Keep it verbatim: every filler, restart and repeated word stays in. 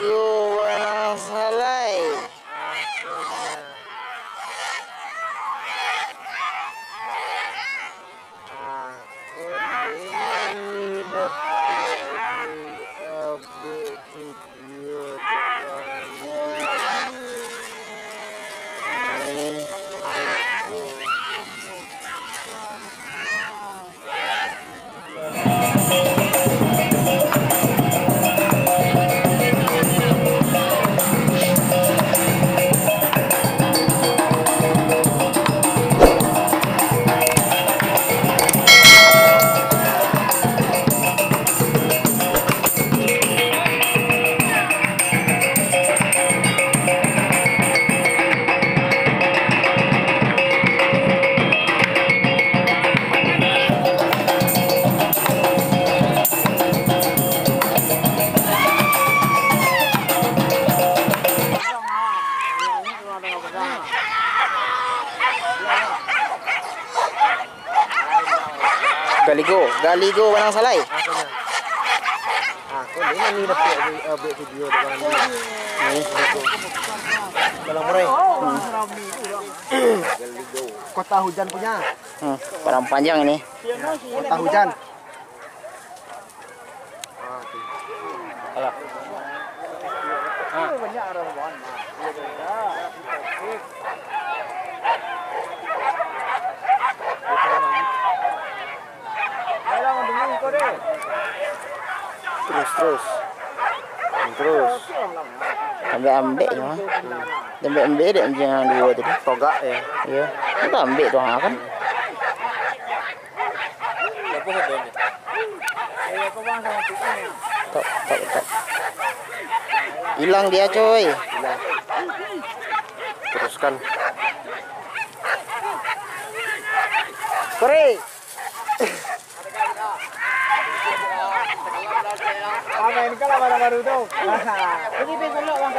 Yo, barang salai. Galigo, Galigo barang salai. Ah, ko ni nani dapek, eh, buek video di barang ni. Ni. Dalam murai. Hmm. Kota Hujan punya. Hmm, padang panjang ini. Kota Hujan. Alah. Terus, terus. Terus. Ambek-ambek je, mah. Ambek-ambek dek anjiang duo tadi. Togak, ya. Iya. Itu ambek tu, ha, kan? Tok, tok, tok. Hilang dia, coy. Hilang. Teruskan. Kore. Ah, main ka lah baru-baru tu. Ini pun golok, Bang.